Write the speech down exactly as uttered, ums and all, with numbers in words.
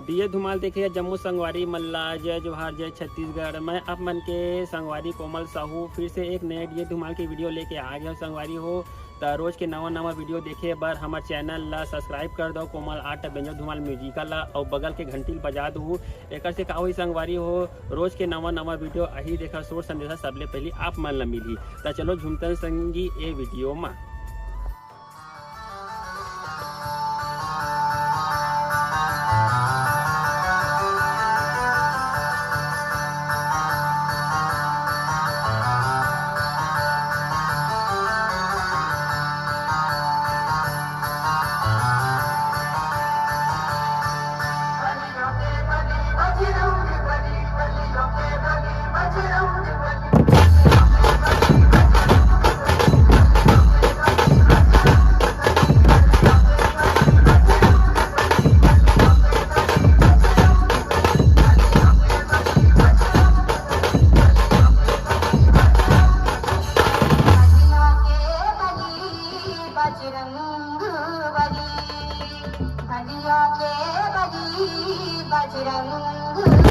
DJ Dhumal देखे जम्मो संगवारी मन ला जय जोहार, जय छत्तीसगढ़। मैं आप मन के संगवारी कोमल साहू फिर से एक नए डीजे धुमाल के वीडियो लेके आ गया हूँ संगवारी हो। त रोज के नवा नवा वीडियो देखे बर हमर चैनल ला सब्सक्राइब कर दो, कोमल आर्ट बेंजो धुमाल म्यूजिकल ला, अउ बगल के घंटी ल बजा दू। एकर से का होई संगवारी हो, रोज के नवा नवा वीडियो आही, देखा सुर संदेशा सबले पहली आप मन ला मिलही। त चलो झूमतन संगी ए वीडियो मा। बजरंग बली, बलिया के बली बजरंग।